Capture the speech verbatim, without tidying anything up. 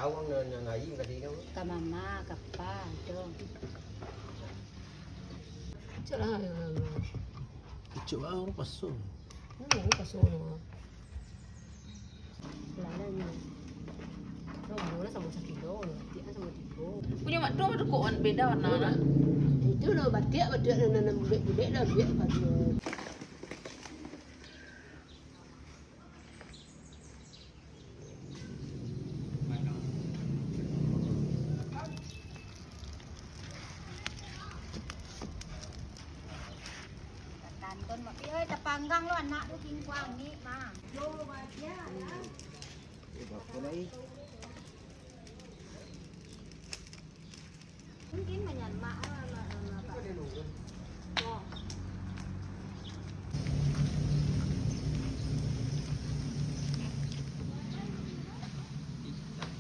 Awang nan, nan lain tadi tu. Ka mama, ka pa, tu. Cak lah. Cak lah, urang paso. Hmm, urang paso no. Lah, lah, ni. Oh, baru lah samo sakilo, tiak lah samo tigo. Punyo mak tu, mak tu kok wan-, beda warna lah. Itu lo batiak, batiak nan, nan, nan budek-budek dah, budek pagi. Tantun, Mak. Oi, tapanggang lo anak tu, kingkuang ni, Mak. Yo, bahagia, ya. Mungkin manyan mak lah.